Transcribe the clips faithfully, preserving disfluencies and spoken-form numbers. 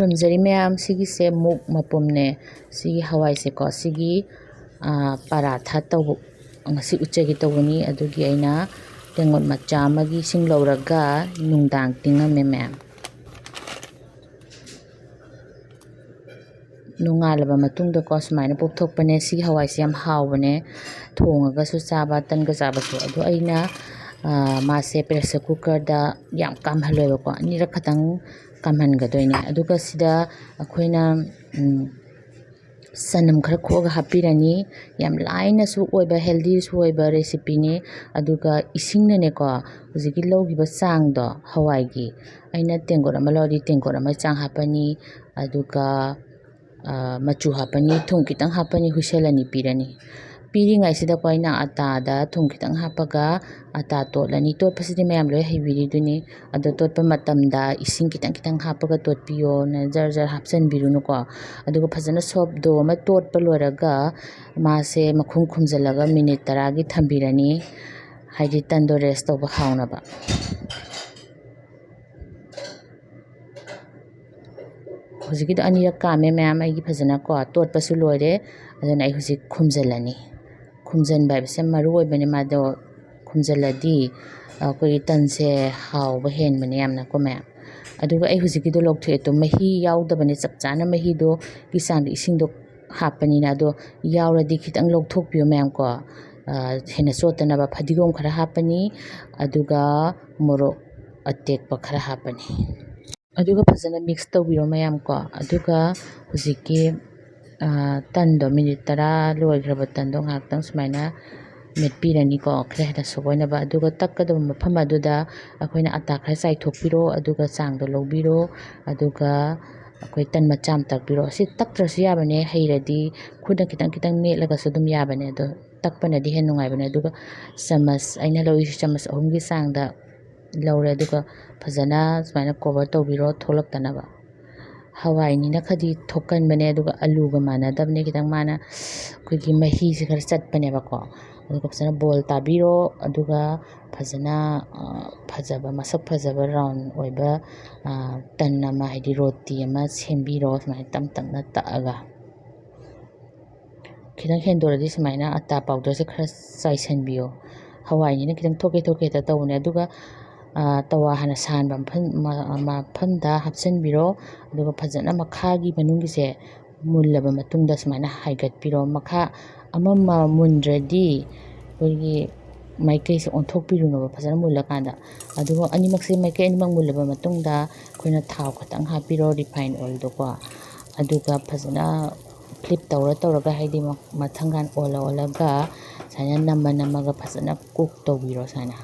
ꯈꯨꯔꯨꯝꯖꯔꯤ ꯃꯌꯥꯝ, ꯁꯤꯒꯤꯁꯦ ꯃꯨꯛ ꯃꯄꯨꯝꯅꯦ꯫ ꯁꯤꯒꯤ ꯍꯋꯥꯏꯁꯦꯀꯣ, ꯁꯤꯒꯤ, ꯑꯥ, ꯄꯔꯥꯊꯥ ꯇꯧꯕ, ꯉꯁꯤ ꯎꯠꯆꯒꯦ ꯇꯧꯕꯅꯤ꯫ ꯑꯗꯨꯒꯤ ꯑꯩꯅ ꯇꯦꯡꯀꯣꯠ ꯃꯆꯥ ꯑꯃꯒꯤ ꯏꯁꯤꯡ ꯂꯧꯔꯒ ꯅꯨꯡꯗꯥꯡ ꯇꯤꯡꯉꯝꯃꯦ ꯃꯌꯥꯝ꯫ ꯅꯣꯡꯉꯥꯜꯂꯕ ꯃꯇꯨꯡꯗꯀꯣ, ꯁꯨꯃꯥꯏꯅ ꯄꯣꯞꯊꯣꯛꯄꯅꯦ꯫ ꯁꯤꯒꯤ ꯍꯋꯥꯏꯁꯦ ꯌꯥꯝ ꯍꯥꯎꯕꯅꯦ, ꯊꯣꯡꯉꯒꯁꯨ ꯆꯥꯕ, ꯇꯟꯒ ꯆꯥꯕꯁꯨ꯫ ꯑꯗꯣ ꯑꯩꯅ, ꯑꯥ, ꯃꯥꯁꯦ pressure cookerꯗ ꯌꯥꯝ ꯀꯥꯝꯍꯜꯂꯣꯏꯕꯀꯣ, ꯑꯅꯤꯔꯛ ꯈꯛꯇꯪ ꯀꯥꯝꯍꯟꯒꯗꯣꯏꯅꯦ꯫ ꯑꯗꯨꯒ ꯁꯤꯗ ꯑꯩꯈꯣꯏꯅ, ꯎꯝ, ꯆꯅꯝ ꯈꯔ ꯈꯣꯛꯑꯒ ꯍꯥꯞꯄꯤꯔꯅꯤ꯫ ꯌꯥꯝ ꯂꯥꯏꯅꯁꯨ ꯑꯣꯏꯕ, healthyꯁꯨ ꯑꯣꯏꯕ recipeꯅꯤ꯫ ꯑꯗꯨꯒ ꯏꯁꯤꯡꯅꯅꯦꯀꯣ, ꯍꯧꯖꯤꯛꯀꯤ ꯂꯧꯈꯤꯕ ꯆꯥꯡꯗꯣ ꯍꯋꯥꯏꯒꯤ, ꯑꯩꯅ ꯇꯦꯡꯀꯣꯠ ꯑꯃ ꯂꯧꯔꯗꯤ ꯇꯦꯡꯀꯣꯠ ꯑꯃꯒꯤ ꯆꯥꯡ ꯍꯥꯞꯄꯅꯤ꯫ ꯑꯗꯨꯒ, ꯑ, ꯃꯆꯨ ꯍꯥꯞꯄꯅꯤ, ꯊꯨꯝ ꯈꯤꯇꯪ ꯍꯥꯞꯄꯅꯤ, whistle ꯑꯅꯤ ꯄꯤꯔꯅꯤ꯫ ꯄꯤꯔꯤꯉꯩꯁꯤꯗꯀꯣ, ꯑꯩꯅ ꯑꯇꯥꯗ ꯊꯨꯝ ꯈꯤꯇꯪ ꯍꯥꯞꯄꯒ ꯑꯇꯥ ꯇꯣꯠꯂꯅꯤ꯫ ꯇꯣꯠꯄꯁꯤꯗꯤ ꯃꯌꯥꯝ ꯂꯣꯏ ꯍꯩꯕꯤꯔꯤꯗꯨꯅꯤ꯫ ꯑꯗꯣ ꯇꯣꯠꯄ ꯃꯇꯝꯗ ꯏꯁꯤꯡ ꯈꯤꯇꯪ ꯈꯤꯇꯪ ꯍꯥꯞꯄꯒ ꯇꯣꯠꯄꯤꯌꯣ, ꯖꯔ ꯖꯔ ꯍꯥꯞꯆꯤꯟꯕꯤꯔꯨꯅꯨꯀꯣ꯫ ꯑꯗꯨꯒ ꯐꯖꯅ soft dough ꯑꯃ ꯇꯣꯠꯄ ꯂꯣꯏꯔꯒ ꯃꯥꯁꯦ ꯃꯈꯨꯝ ꯈꯨꯝꯖꯤꯜꯂꯒ minute ꯇꯔꯥꯒꯤ ꯊꯝꯕꯤꯔꯅꯤ, ꯍꯥꯏꯗꯤ ꯇꯟꯗꯣ rest ꯇꯧꯕ ꯍꯥꯎꯅꯕ꯫ ꯍꯧꯖꯤꯛꯀꯤꯗꯣ ꯑꯅꯤꯔꯛ ꯀꯥꯝꯃꯦ ꯃꯌꯥꯝ, ꯑꯩꯒꯤ ꯐꯖꯅꯀꯣ ꯇꯣꯠꯄꯁꯨ ꯂꯣꯏꯔꯦ꯫ ꯑꯗꯨꯅ ꯑꯩ ꯍꯧꯖꯤꯛ ꯈꯨꯝꯖꯤꯜꯂꯅꯤ꯫ ꯈꯨꯝꯖꯤꯟꯕ ꯍꯥꯏꯕꯁꯦ ꯃꯔꯨ ꯑꯣꯏꯕꯅꯦ, ꯃꯥꯗꯣ ꯈꯨꯝꯖꯤꯜꯂꯗꯤ ꯑꯩꯈꯣꯏꯒꯤ ꯇꯟꯁꯦ ꯍꯥꯎꯕ ꯍꯦꯟꯕꯅꯦ ꯌꯥꯝꯅꯀꯣ ꯃꯌꯥꯝ꯫ ꯑꯗꯨꯒ ꯑꯩ ꯍꯧꯖꯤꯛꯀꯤꯗꯣ ꯂꯧꯊꯣꯛꯑꯦ꯫ ꯑꯗꯣ ꯃꯍꯤ ꯌꯥꯎꯗꯕꯅꯦ, ꯆꯞ ꯆꯥꯅ ꯃꯍꯤꯗꯣ ꯒꯤ ꯆꯥꯡꯗ ꯏꯁꯤꯡꯗꯣ ꯍꯥꯞꯄꯅꯤꯅ꯫ ꯑꯗꯣ ꯌꯥꯎꯔꯗꯤ ꯈꯤꯇꯪ ꯂꯧꯊꯣꯛꯄꯤꯌꯣ ꯃꯌꯥꯝꯀꯣ, ꯑ, ꯍꯦꯟꯅ ꯆꯣꯠꯇꯅꯕ꯫ ꯐꯗꯤꯒꯣꯝ ꯈꯔ ꯍꯥꯞꯄꯅꯤ, ꯑꯗꯨꯒ ꯃꯣꯔꯣꯛ ꯑꯇꯦꯛꯄ ꯈꯔ ꯍꯥꯞꯄꯅꯤ꯫ ꯑꯗꯨꯒ ꯐꯖꯅ mix ꯇꯧꯕꯤꯔꯣ ꯃꯌꯥꯝꯀꯣ꯫ ꯑꯗꯨꯒ ꯍꯧꯖꯤꯛꯀꯤ, ꯑ, ꯇꯟꯗꯣ, minute ꯇꯔꯥ ꯂꯣꯏꯈ꯭ꯔꯕ ꯇꯟꯗꯣ ꯉꯥꯏꯍꯥꯛꯇꯪ ꯁꯨꯃꯥꯏꯅ ꯃꯦꯠꯄꯤꯔꯅꯤꯀꯣ, ꯈꯔ ꯍꯦꯟꯅ soft ꯑꯣꯏꯅꯕ꯫ ꯑꯗꯨꯒ ꯇꯛꯀꯗꯕ ꯃꯐꯝ ꯑꯗꯨꯗ ꯑꯩꯈꯣꯏꯅ ꯑꯇꯥ ꯈꯔ ꯆꯥꯏꯊꯣꯛꯄꯤꯔꯣ, ꯑꯗꯨꯒ ꯆꯥꯡꯗꯣ ꯂꯧꯕꯤꯔꯣ, ꯑꯗꯨꯒ ꯑꯩꯈꯣꯏ ꯇꯟ ꯃꯆꯥ ꯑꯃ ꯇꯛꯄꯤꯔꯣ꯫ ꯁꯤ ꯇꯛꯇ꯭ꯔꯁꯨ ꯌꯥꯕꯅꯦ, ꯍꯩꯔꯗꯤ ꯈꯨꯠꯅ ꯈꯤꯇꯪ ꯈꯤꯇꯪ ꯃꯦꯠꯂꯒꯁꯨ ꯑꯗꯨꯝ ꯌꯥꯕꯅꯦ꯫ ꯑꯗꯣ ꯇꯛꯄꯅꯗꯤ ꯍꯦꯟꯅ ꯅꯨꯡꯉꯥꯏꯕꯅꯦ꯫ ꯑꯗꯨꯒ ꯆꯥꯃꯁ, ꯑꯩꯅ ꯂꯧꯔꯤꯁꯤ ꯆꯥꯃꯁ ꯑꯍꯨꯝꯒꯤ ꯆꯥꯡꯗ ꯂꯧꯔꯦ꯫ ꯑꯗꯨꯒ ꯐꯖꯅ ꯁꯨꯃꯥꯏꯅ cover ꯇꯧꯕꯤꯔꯣ, ꯊꯣꯛꯂꯛꯇꯅꯕ꯫ ꯍꯋꯥꯏꯅꯤꯅ ꯈꯔꯗꯤ ꯊꯣꯛꯀꯟꯕꯅꯦ, ꯑꯗꯨꯒ ꯑꯂꯨꯒ ꯃꯥꯟꯅꯗꯕꯅꯦ ꯈꯤꯇꯪ꯫ ꯃꯥꯅ ꯑꯩꯈꯣꯏꯒꯤ ꯃꯍꯤꯁꯦ ꯈꯔ ꯆꯠꯄꯅꯦꯕꯀꯣ꯫ ꯑꯗꯨꯒ ꯐꯖꯅ ꯕꯣꯜ ꯇꯥꯕꯤꯔꯣ꯫ ꯑꯗꯨꯒ ꯐꯖꯅ, ꯑ, ꯐꯖꯕ, ꯃꯁꯛ ꯐꯖꯕ ꯔꯥꯎꯟ ꯑꯣꯏꯕ, ꯑ, ꯇꯟ ꯑꯃ, ꯍꯥꯏꯗꯤ ꯔꯣꯇꯤ ꯑꯃ ꯁꯦꯝꯕꯤꯔꯣ꯫ ꯁꯨꯃꯥꯏꯅ ꯇꯞ ꯇꯞꯅ ꯇꯛꯑꯒ꯫ ꯈꯤꯇꯪ ꯍꯦꯟꯗꯣꯔꯗꯤ ꯁꯨꯃꯥꯏꯅ ꯑꯇꯥ ꯄꯥꯎꯗꯔꯁꯦ ꯈꯔ ꯆꯥꯏꯁꯤꯟꯕꯤꯌꯣ꯫ ꯍꯋꯥꯏꯅꯤꯅ ꯈꯤꯇꯪ ꯊꯣꯛꯀꯦ ꯊꯣꯛꯀꯦ ꯍꯦꯛꯇ ꯇꯧꯕꯅꯦ꯫ ꯑꯗꯨꯒ, ꯑ, ꯇꯋꯥ ꯍꯥꯟꯅ ꯁꯥꯍꯟꯕ ꯃꯐꯝ, ꯃ-, ꯃꯐꯝꯗ ꯍꯥꯞꯆꯤꯟꯕꯤꯔꯣ꯫ ꯑꯗꯨꯒ ꯐꯖꯅ ꯃꯈꯥꯒꯤ ꯃꯅꯨꯡꯒꯤꯁꯦ ꯃꯨꯜꯂꯕ ꯃꯇꯨꯡꯗ ꯁꯨꯃꯥꯏꯅ ꯍꯥꯏꯒꯠꯄꯤꯔꯣ꯫ ꯃꯈꯥ ꯑꯃꯃ ꯃꯨꯟꯗ꯭ꯔꯗꯤ ꯑꯩꯈꯣꯏꯒꯤ ꯃꯥꯏꯀꯩꯁꯦ ꯑꯣꯟꯊꯣꯛꯄꯤꯔꯨꯅꯣꯕ, ꯐꯖꯅ ꯃꯨꯜꯂꯀꯥꯟꯗ꯫ ꯑꯗꯨꯒ ꯑꯅꯤꯃꯛꯁꯦ ꯃꯥꯏꯀꯩ ꯑꯅꯤꯃꯛ ꯃꯨꯜꯂꯕ ꯃꯇꯨꯡꯗ ꯑꯩꯈꯣꯏꯅ ꯊꯥꯎ ꯈꯇꯪ ꯍꯥꯞꯄꯤꯔꯣ, ꯔꯤꯐꯥꯏꯟ ꯑꯣꯏꯜꯗꯣꯀꯣ꯫ ꯑꯗꯨꯒ ꯐꯖꯅ ꯐ꯭ꯂꯤꯞ ꯇꯧꯔ ꯇꯧꯔꯒ, ꯍꯥꯏꯗꯤ ꯃ-, ꯃꯊꯪꯒꯥꯟ ꯑꯣꯜꯂ ꯑꯣꯜꯂꯒ ꯁꯨꯃꯥꯏꯅ ꯅꯝꯃ ꯅꯝꯃꯒ ꯐꯖꯅ ꯀꯨꯛ ꯇꯧꯕꯤꯔꯣ ꯁꯨꯃꯥꯏꯅ꯫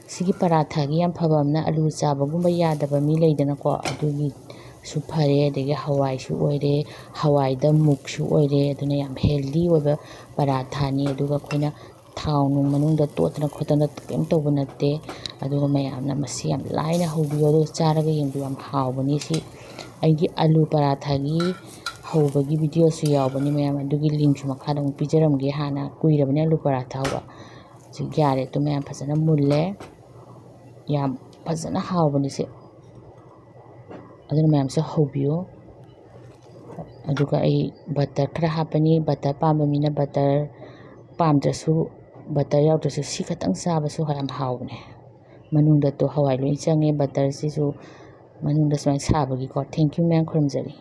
ꯁꯤꯒꯤ ꯄꯔꯥꯊꯥꯒꯤ ꯌꯥꯝ ꯐꯕ ꯑꯃꯅ, ꯑꯂꯨ ꯆꯥꯕꯒꯨꯝꯕ ꯌꯥꯗꯕ ꯃꯤ ꯂꯩꯗꯅꯀꯣ, ꯑꯗꯨꯒꯤꯁꯨ ꯐꯔꯦ, ꯑꯗꯒꯤ ꯍꯋꯥꯏꯁꯨ ꯑꯣꯏꯔꯦ, ꯍꯋꯥꯏꯗ ꯃꯨꯛꯁꯨ ꯑꯣꯏꯔꯦ, ꯑꯗꯨꯅ ꯌꯥꯝ ꯍꯦꯜꯗꯤ ꯑꯣꯏꯕ ꯄꯔꯥꯊꯥꯅꯤ꯫ ꯑꯗꯨꯒ ꯑꯩꯈꯣꯏꯅ ꯊꯥꯎ ꯅꯨꯡ ꯃꯅꯨꯡꯗ ꯇꯣꯠꯇꯅ ꯈꯣꯠꯇꯅ ꯀꯩꯝ ꯇꯧꯕ ꯅꯠꯇꯦ꯫ ꯑꯗꯨꯒ ꯃꯌꯥꯝꯅ ꯃꯁꯤ ꯌꯥꯝ ꯂꯥꯏꯅ ꯍꯧꯕꯤꯌꯣ, ꯑꯗꯨꯒ ꯆꯥꯔꯒ ꯌꯦꯡꯕꯤꯌꯨ, ꯌꯥꯝ ꯍꯥꯎꯕꯅꯤ ꯁꯤ꯫ ꯑꯩꯒꯤ ꯑꯂꯨ ꯄꯔꯥꯊꯥꯒꯤ ꯍꯧꯕꯒꯤ ꯚꯤꯗꯤꯑꯣꯁꯨ ꯌꯥꯎꯕꯅꯤ ꯃꯌꯥꯝ, ꯑꯗꯨꯒꯤ ꯂꯤꯡꯁꯨ ꯃꯈꯥꯗ ꯑꯃꯨꯛ ꯄꯤꯖꯔꯝꯒꯦ꯫ ꯍꯥꯟꯅ ꯀꯨꯏꯔꯕꯅꯤ ꯑꯂꯨ ꯄꯔꯥꯊꯥ ꯍꯧꯕ꯫ ꯍꯧꯖꯤꯛ ꯌꯥꯔꯦ, ꯑꯗꯨ ꯃꯌꯥꯝ ꯐꯖꯅ ꯃꯨꯜꯂꯦ, ꯌꯥꯝ ꯐꯖꯅ ꯍꯥꯎꯕꯅꯤ ꯁꯤ꯫ ꯑꯗꯨꯅ ꯃꯌꯥꯝꯁꯨ ꯍꯧꯕꯤꯌꯨ꯫ ꯑꯗꯨꯒ ꯑꯩ ꯕꯇꯔ ꯈꯔ ꯍꯥꯞꯄꯅꯤ꯫ ꯕꯇꯔ ꯄꯥꯝꯕ ꯃꯤꯅ ꯕꯇꯔ, ꯄꯥꯝꯗ꯭ꯔꯁꯨ, ꯕꯇꯔ ꯌꯥꯎꯗ꯭ꯔꯁꯨ ꯁꯤ ꯈꯛꯇꯪ ꯆꯥꯕꯁꯨ ꯌꯥꯝ ꯍꯥꯎꯕꯅꯦ꯫ ꯃꯅꯨꯡꯗ ꯇꯣ ꯍꯋꯥꯏ ꯂꯣꯏ ꯆꯪꯉꯦ, ꯕꯇꯔꯁꯤꯁꯨ ꯃꯅꯨꯡꯗ ꯁꯨꯃꯥꯏꯅ ꯁꯥꯕꯒꯤꯀꯣ꯫ Thank you ꯃꯌꯥꯝ, ꯈꯨꯔꯨꯝꯖꯔꯤ꯫